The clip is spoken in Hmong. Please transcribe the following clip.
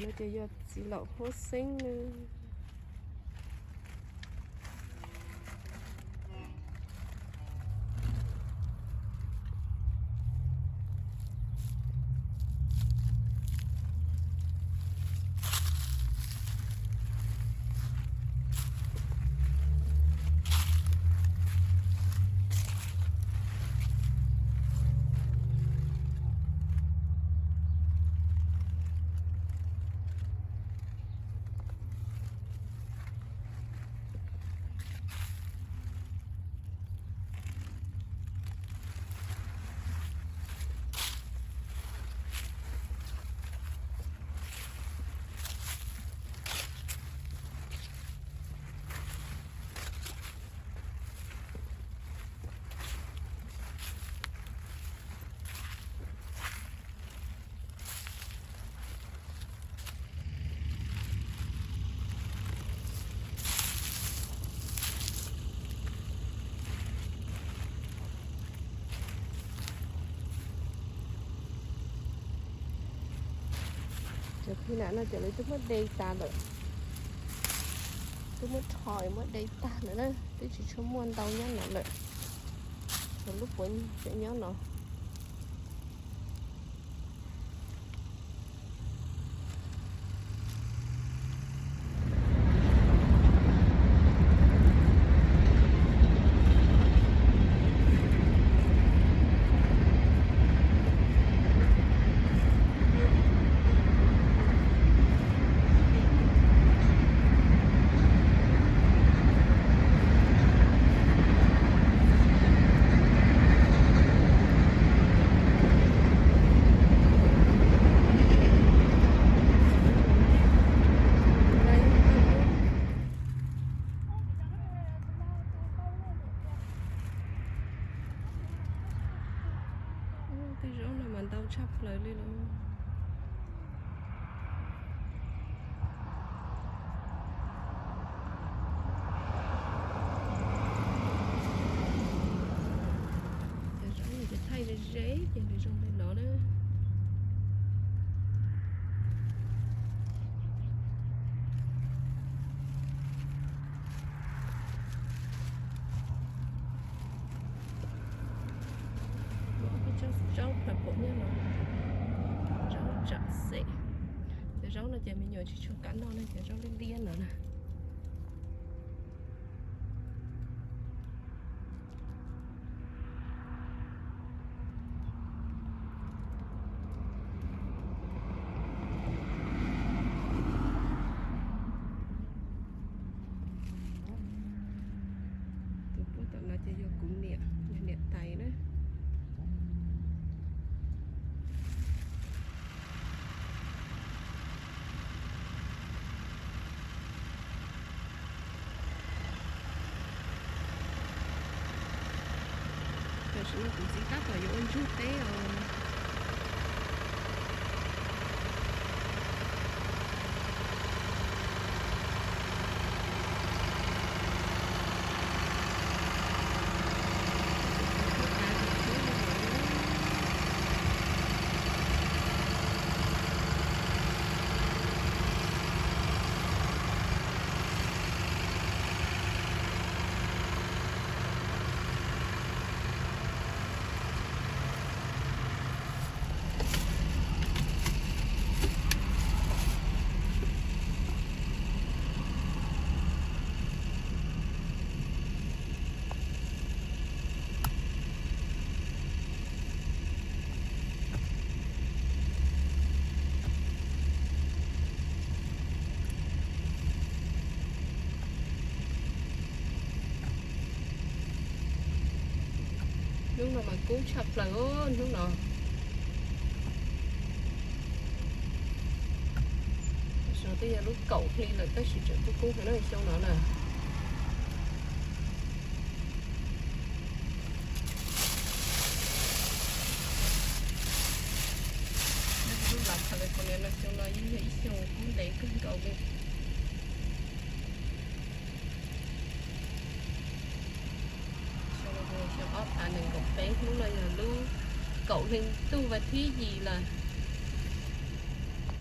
No ces yog txiv laum huab xeeb na. Cov khwb nam no ces lawv twb muab de tas lawm, twb muab rho muab de tag lawm na, twb tsis tshua muaj ntau nyob no lawm. Cov lub puav tseem nyob no. Tej zaub no mas ntau tshaj plaws li lauj. Cov zaub no ces thaij ze ze ces nws zoo li no na. Muaj ib tsob zaub purple nyob no, zaub tsam xem. Cov zaub no ces me nyuam tsis tshua kam noj na, cov zaub liab liab no na. Tus puab tom no ces yog kuv niam, yog niam tais na. Tam sim no kuv txiv tab tom yuav ua ntsuag teb os. Hnub no mas kub tshaj plaws os hnub no. Tam sim no twb yog lub kaum hli lawm tab sis tseem kub kub heev na xyoo no na. Lub Baja California no xyoo no yeej yog ib xyoo kub ntev kawg nkaus li. Xyoo no xyoo ob phav nees nkaum peb, hnub no yog lub kaum hli ntuj vas thib yim lawm.